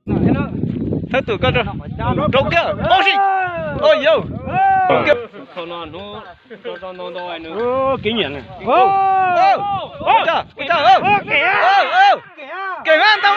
Thawb tus koj rau kiag, ua si, ua yau. Kev nyiam. Kev ntau.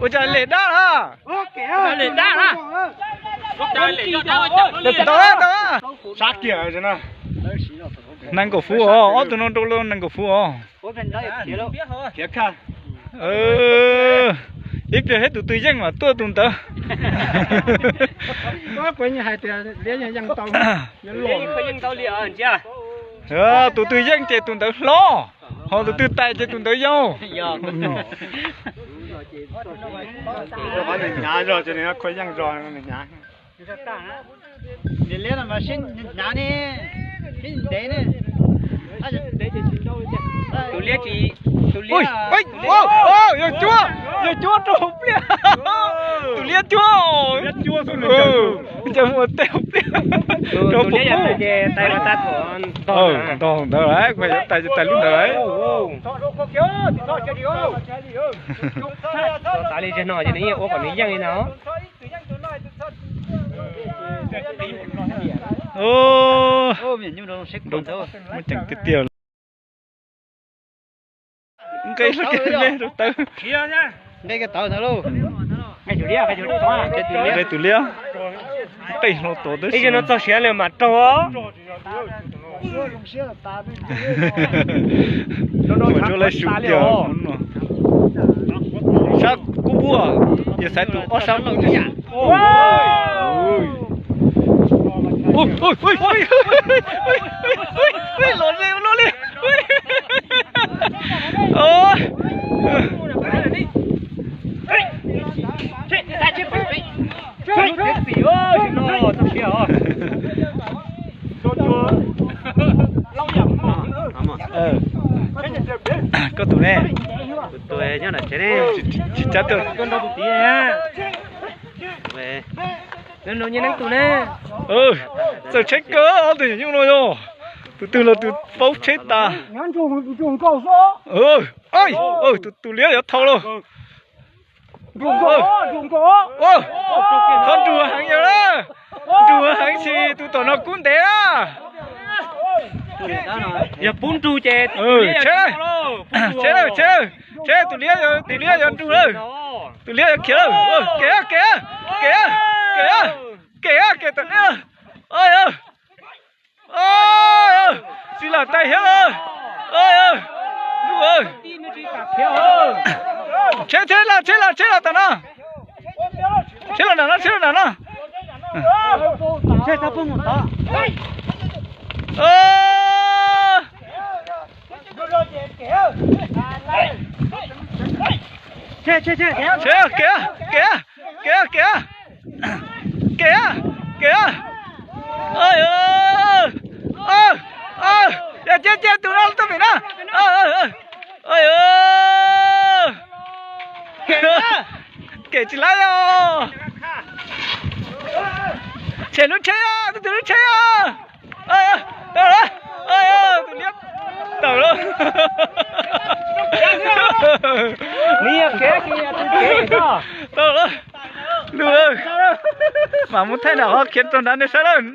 Ua cas lem dab lawm? Tau, tau. Nees nkaum fuv os, ob tug no rau nees nkaum fuv os. Ib pliag thiab tus twg yeej mas tuaj tus ntawd. Tus twg yeej ces tus ntawd hlob, ho tus twg tais ces tus ntawd yau. Yog cuab, yog cuab rau hauv pliaj. Tus liab cuab. Cas muaj tej hauv pliaj. Tus liab yog tais ces tais los tag thaum ntog ntawd lawm, kuv yuav tais ces tais lub ntawd lawm. Xav li tsis no ces nws yeej ua kom nws yeej li no. Muaj ceem tiag tiag. Nqe rau tawv. Nqe tus liab, nqe tus liab. Nqe hlo tod tab sis no txog siav lawm mas raug. Mus tsuab laib su tiag no. Sab kub ua, yog xaiv tus ob sab kub. Los ze ua luaj li. Koj tus ne? Tsis cab tuaj. Txawj tsheb kawg ob tug nyuam nyuj no yog. Tus twg los tus paub tsheb tas. Tus liab yuav thau lauj. Qhov nrug heev yog na. Nrug heev ces tus tom no kub ntev na. Yog pub nrug ces tsheb, tsheb, tsheb, tus liab, tus liab yuav nrug lawm. Tus liab yuav khiav lawm. Kev, kev, kev, kev, kev, kev tam. Tsis lam tais thiab lawm. Tsheb, tsheb los, tsheb los, tsheb los tam no. Tsheb los nram no, tsheb los nram no. Tsheb, kev, kev, kev, kev, kev, kev. Yog cia cia tus no tuaj pem na. Kev tsis laib os. Tshem lub tsheb os, tus lub tsheb os. Tau lawm, tus liab tawm lawm. Tau lawm, lug, mam mus thaij nram qhov khiav rau nrad nej saib lawm.